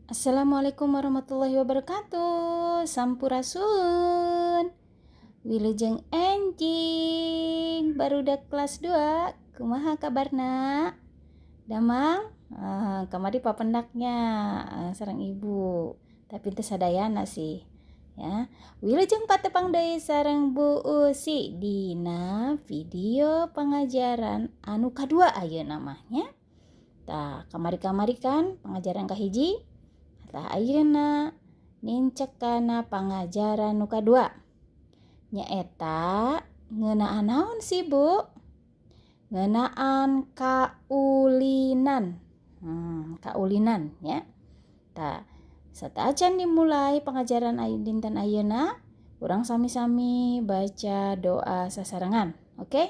Assalamualaikum warahmatullahi wabarakatuh. Sampurasun. Wilujeng enjing barudak kelas 2. Kumaha kabarna? Damang? Kamari papendaknya sareng ibu. Tapi teu sadayana sih ya. Wilujeng patepang deui sareng Bu Usi dina video pengajaran anu kadua ayeuna mah nya. Tah, kamari-kamari kan pengajaran kahiji. Tah, ayeuna nincak kana pangajaran nu kadua. Nyaeta ngeunaan naon sih, Bu? Ngeunaan kaulinan. Kaulinan ya. Tah, sateuacan dimulai pengajaran dinten ayeuna, urang sami-sami baca doa sasarengan. Oke?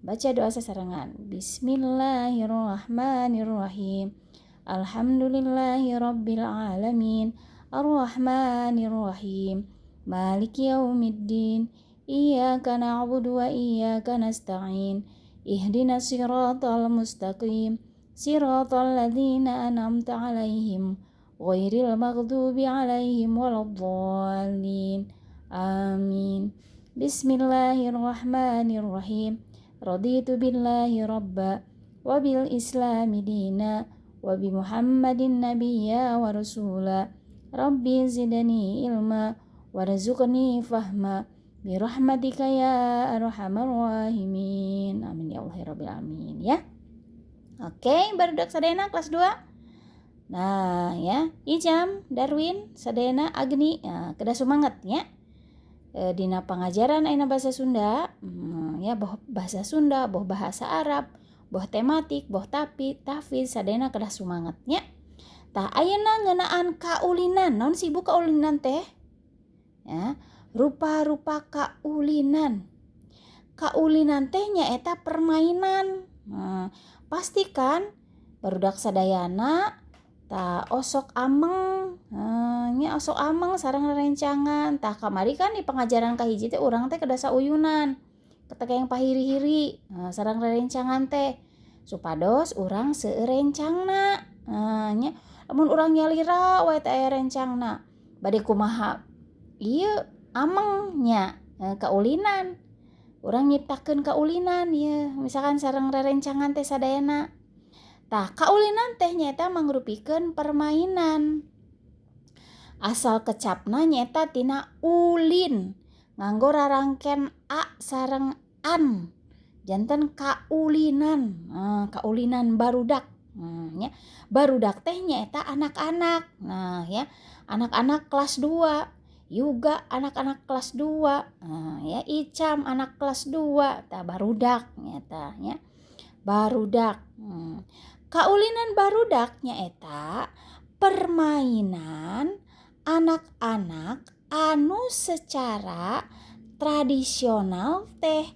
Baca doa sasarengan. Bismillahirrahmanirrahim. Alhamdulillahirabbil alamin. Arrahmanirrahim. Maliki yaumiddin. Iyyaka na'budu wa iyyaka nasta'in. Ihdinas siratal mustaqim. Siratal ladzina an'amta 'alaihim ghairil maghdubi 'alaihim waladdallin. Amin. Bismillahirrahmanirrahim. Raditu billahi rabba wa bil islami dina wa bi Muhammadin nabiyya wa rasula. Rabbi zidni ilma warzuqni fahma bi rahmatika ya arhamar rahimin. Amin ya Allah ya rabbil alamin ya. Oke, barudak sadayana kelas 2. Nah, ya, Ijam, Darwin, sadayana Agni, nah, kedah sumanget ya. Dina pangajaran ayeuna bahasa Sunda, ya, boh bahasa Sunda, boh bahasa Arab, boh tematik, boh tapi, tahfiz, sadayana kedah sumanget nya. Tah, ayeuna ngeunaan kaulinan. Naon sih, Bu, kaulinan teh? Ya, rupa-rupa kaulinan. Kaulinan teh nyaeta permainan. Nah, pastikan barudak sadayana tah osok ameng, nya osok ameng sareng rerencangan. Tah, kamari kan di pengajaran kahiji teh urang teh kedah sauyunan. Ketek yang pahiri-hiri, sareng rerencangan teh supados urang seueur rencangna. Nya lamun urang nyalira wae teh aya rencangna. Bade kumaha ieu ameng nya kaulinan. Urang nyiptakeun kaulinan ieu misalkan sareng rerencangan teh sadayana. Tah, kaulinan teh nyaeta mangrupikeun permainan. Asal kecapna nyaeta tina ulin nganggo rarangken a sareng an. Janten kaulinan, kaulinan barudak. Nya. Barudak teh nyaeta anak-anak. Nah, ya, anak-anak kelas 2. Yuga anak-anak kelas 2. Nah, ya, Icam anak kelas 2. Tah, barudak nyaeta nya. Barudak. Kaulinan barudak nyaeta permainan anak-anak anu secara tradisional teh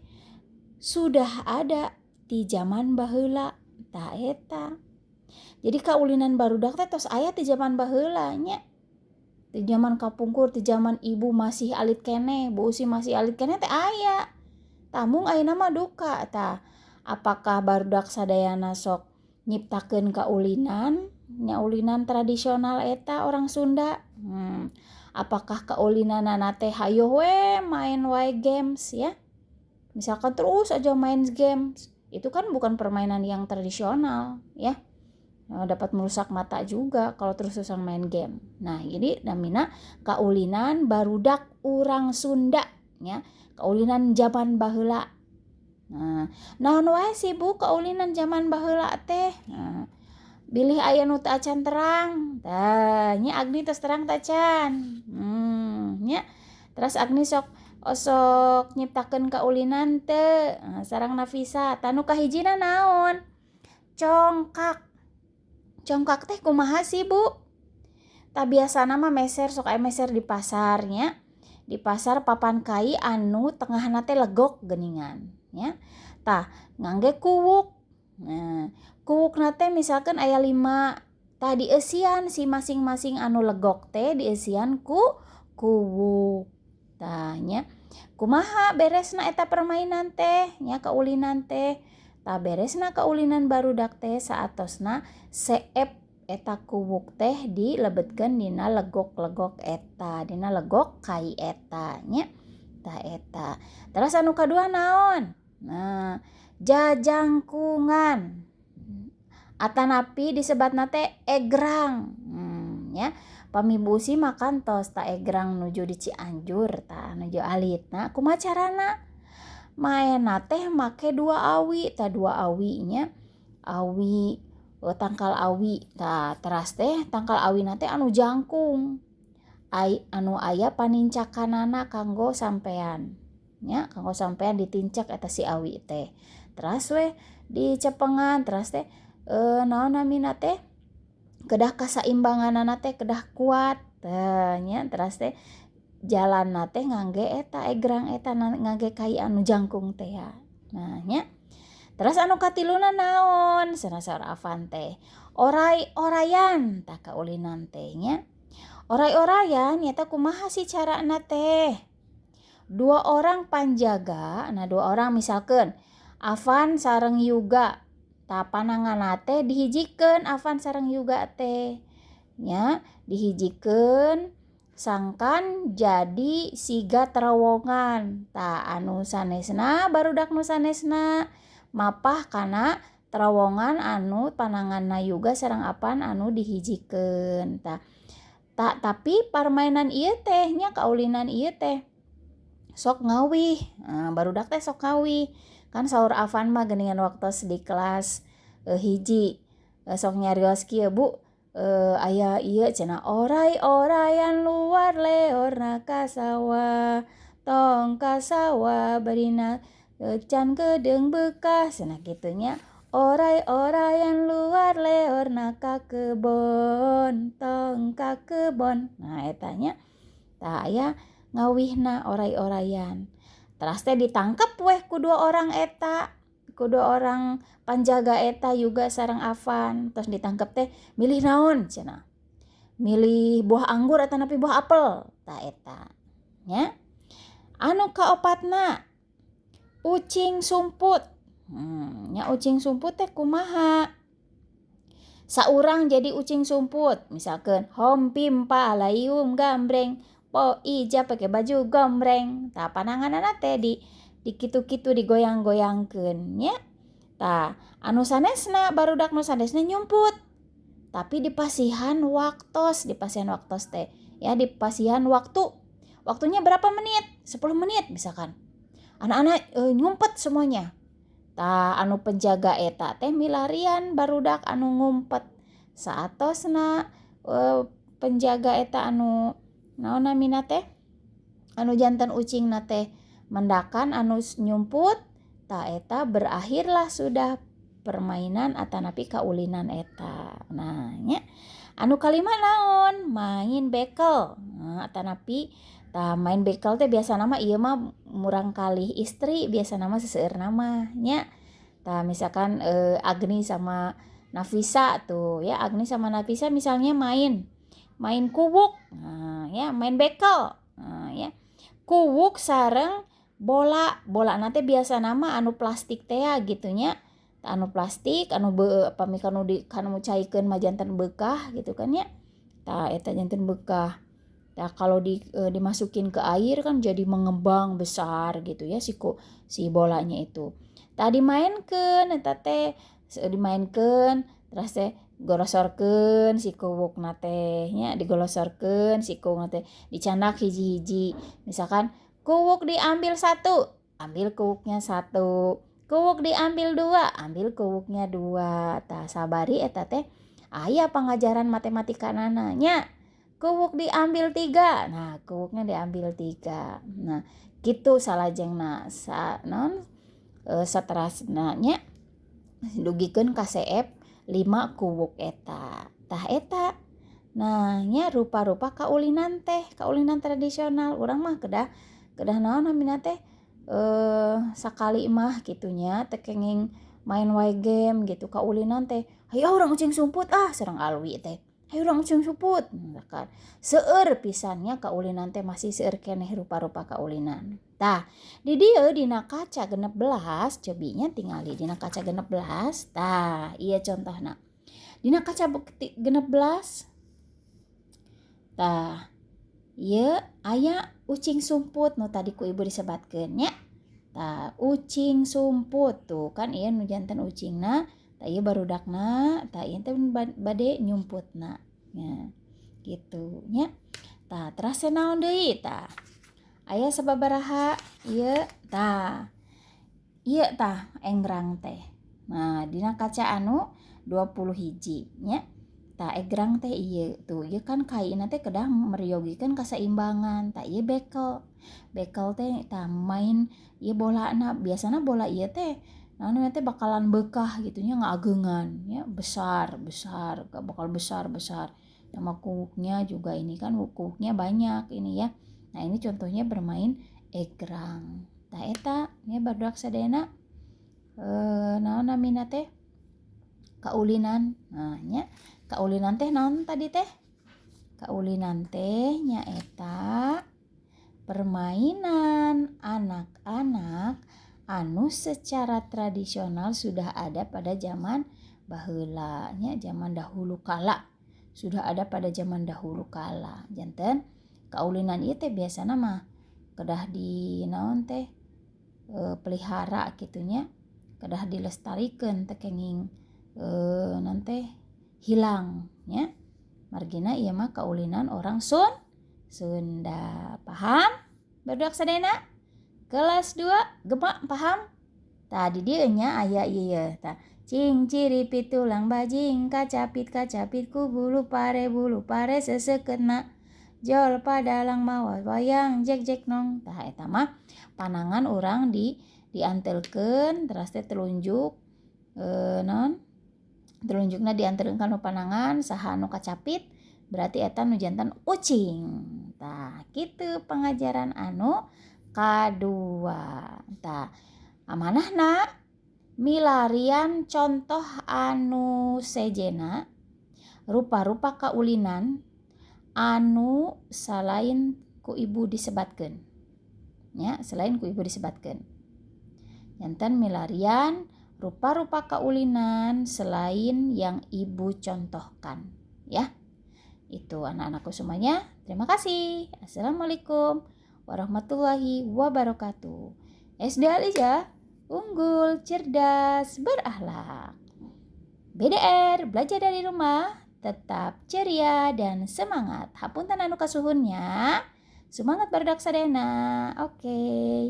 sudah ada di zaman baheula. Tah eta. Jadi kaulinan barudak teh tos aya ti zaman baheula nya. Di zaman kapungkur, di zaman ibu masih alit keneh, Bu Usi masih alit keneh teh aya. Tah, mung ayeuna mah duka tah. Apakah barudak sadayana sok nyiptakeun kaulinan nya, ulinan tradisional eta orang Sunda? Apakah kaulinanana teh hayoh we main wae games ya? Misalkan terus aja main games, itu kan bukan permainan yang tradisional ya. Dapat merusak mata juga kalau terus-terusan main game. Nah, jadi namina kaulinan barudak urang Sunda ya, kaulinan zaman baheula. Nah, naon wae sih, Bu, kaulinan zaman baheula teh? Nah, bilih aya nu teu acan terang. Tah, nya Agni tos terang tacan. Nya. Terus Agni sok osok nyiptakeun kaulinan teu? Nah, sareng Nafisa. Tah, nu kahijina naon? Congkak. Congkak teh kumaha sih, Bu? Tah, biasana mah meser, sok aya meser di pasar nya. Di pasar papan kai anu tengahna teh legok geuningan nya. Tah, ngangge kuwuk. Nah, kuwukna teh misalkan aya 5. Tah, dieusian si masing-masing anu legok teh dieusian ku kuwuk. Tah nya. Kumaha beresna eta permainan teh nya, kaulinan teh? Tah, beresna kaulinan barudak teh saatosna seep Eta kuwuk teh dilebetkeun dina legok-legok eta, dina legok kai eta nya. Tah eta. Terus anu kadua naon? Nah, jajangkungan atanapi disebatna teh egrang. Nya pami busi mah kantos ta egrang nuju di Cianjur tah nuju alitna. Kumaha carana maenna teh? Make dua awi tah, dua awi nya, awi tangkal awi tah. Teras teh tangkal awina teh anu jangkung ai, anu aya panincakanana kanggo sampean nya, kanggo sampean ditincak eta si awi teh. Teras weh dicepengan, teras teh naon namina teh, kedah kasaimbanganana teh kedah kuat teh nya. Teras teh jalanna teh ngangge eta egrang eta, ngangge kai anu jangkung teh ya. Nah nya. Terus anu katiluna naon cenah saur Afan teh? Oray-orayan tah kaulinan teh nya. Oray-orayan nyata kumaha sih carana teh? Dua orang panjaga. Nah, dua orang, misalkan Afan sareng Yuga. Tah, pananganna teh dihijikeun Afan sareng Yuga teh nya, dihijikeun sangkan jadi siga terowongan. Tah, anu sanesna, barudak nu sanesna mapah kana terowongan anu pananganna Yuga sareng Afan anu dihijikeun. Tah, tak tapi permainan ieu teh nya, kaulinan ieu teh sok ngawih. Nah, barudak teh sok ngawih kan. Saur Afan mah geuningan waktu di kelas hiji sok nyarios kieu, "Bu, aya ieu cenah, oray-orayan luar leorna ka sawah, tong ka sawah barina can kedeung beukah," cenah kitu nya. Oray-orayan luar leorna ka kebon, tong ka kebon. Nah, eta nya. Tah, aya ngawihna oray-orayan. Teras teh ditangkep weh ku dua orang eta, ku dua orang panjaga eta, Yuga sareng Afan. Terus ditangkep teh, "Milih naon?" cenah, "Milih buah anggur atanapi buah apel?" Tah, eta nya. Anu kaopatna ucing sumput. Nya, ucing sumput teh kumaha? Saurang jadi ucing sumput, misalkan hom pimpa alaium gambreng, po ija pakai baju gombreng. Tah, pananganana teh di kitu-kitu, digoyang-goyangkeun nya. Tah, anu sanesna, barudak nu sanesna nyumput, tapi dipasihan waktos. Dipasihan waktos teh ya dipasihan waktu, waktunya berapa menit, 10 menit misalkan. Anak-anak ngumpet semuanya. Tah, anu penjaga eta teh milarian barudak anu ngumpet. Saatosna penjaga eta anu naon namina teh, anu janten ucingna teh mendakan anu nyumput, tah eta berakhirlah sudah permainan atanapi kaulinan eta. Nah nya. Anu kalima naon? Main bekel. Nah, atanapi tah main bekel teh biasana mah ieu mah murangkalih istri biasana mah, seseueurna mah nya. Tah, misalkan Agni sama Nafisa tuh ya, Agni sama Nafisa misalnya main main kuwuk. Nah, ya main bekel. Nah, ya kuwuk sareng bola. Bola nanti biasana mah anu plastik teh gitu nya, anu plastik anu be pami kanu di kanu caikeun mah janten beukah gitu kan ya. Tah, eta janten beukah. Nah, kalau dimasukin ke air kan jadi mengembang besar gitu ya si bolanya itu. Tadi dimainkeun eta teh, dimainkeun terus teh golosorkeun si kuwukna teh nya, digolosorkeun si kuwukna teh, dicandak hiji-hiji. Misalkan kuwuk diambil satu, ambil kuwuknya satu. Kuwuk diambil dua, ambil kuwuknya dua. Tah, sabari eta teh aya pangajaran matematika nya. Kuwuk diambil tiga, nah kuwuknya diambil tiga. Nah, gitu salajengna sa non saterasna nya dugikeun ka seep lima kuwuk eta. Tah, eta. Nah nya, rupa-rupa kaulinan teh, kaulinan tradisional urang mah kedah kedah naon namina teh, sakali mah kitu nya, teu kenging main wae game gitu. Kaulinan teh, "Hayu urang ucing sumput ah," sareng Alwi teh, "Hayu urang ucing sumput." Kan seueur pisan nya kaulinan teh, masih seueur keneh rupa-rupa kaulinan. Tah, di dieu dina kaca 16 cobi nya, tingali dina kaca 16. Tah, ieu contohna. Dina kaca 16 tah ieu aya ucing sumput nu tadi ku ibu disebatkeun nya. Tah ucing sumput tuh kan ieu nu janten ucingna, tah ieu barudakna, tah ieu teh bade nyumputna. Nya kitu nya. Tah teras naon deui tah? Aya sababaraha ieu tah. Ieu tah engrang teh. Nah dina kaca anu 20 hiji nya. Tah egrang teh ieu tuh, ieu kan kaina teh kedah meryogikeun kasaimbangan. Tah ieu bekel. Bekel teh tah main ieu bolana, biasana bola ieu teh naon teh bakalan beukah gitu nya, ngaageungan nya, besar besar, bakal besar besar. Sama kuuknya juga ini kan kuuknya banyak ini ya. Nah ini contohnya bermain egrang. Tah eta nya barudak sadayana naon namina teh kaulinan. Nah nya kaulinan teh naon tadi teh? Kaulinan teh nyaeta permainan anak-anak anu secara tradisional sudah ada pada zaman baheula nya, zaman dahulu kala. Sudah ada pada zaman dahulu kala. Janten kaulinan ieu teh biasana mah kedah di naon teh pelihara kitu nya, kedah dilestarikeun teh kenging naon teh hilang nya. Margina ieu mah kaulinan orang Sunda. Paham? Barudak sadayana? Kelas 2 gema paham? Tah di dieu nya aya ieu ye tah. Cing ciripit tulang bajing kacapit kacapit ku bulu pare sesekeutna jol padalang mawa wayang jek jek nong. Tah eta mah panangan urang diantelkeun teras teh telunjuk naon? Telunjukna dianterkeun kana panangan saha anu kacapit berarti eta nu janten ucing. Tah kitu pengajaran anu kadua. Tah amanahna milarian contoh anu sejena rupa-rupa kaulinan anu salain ku ibu disebatkeun. Nya, selain ku ibu disebatkeun. Janten milarian rupa-rupa kaulinan selain yang ibu contohkan, ya. Itu anak-anakku semuanya. Terima kasih. Assalamualaikum warahmatullahi wabarakatuh. SD Al-Ijah, unggul, cerdas, berakhlak. BDR, belajar dari rumah, tetap ceria dan semangat. Hapunten anu kasuhunnya. Semangat barudak sadayana. Oke.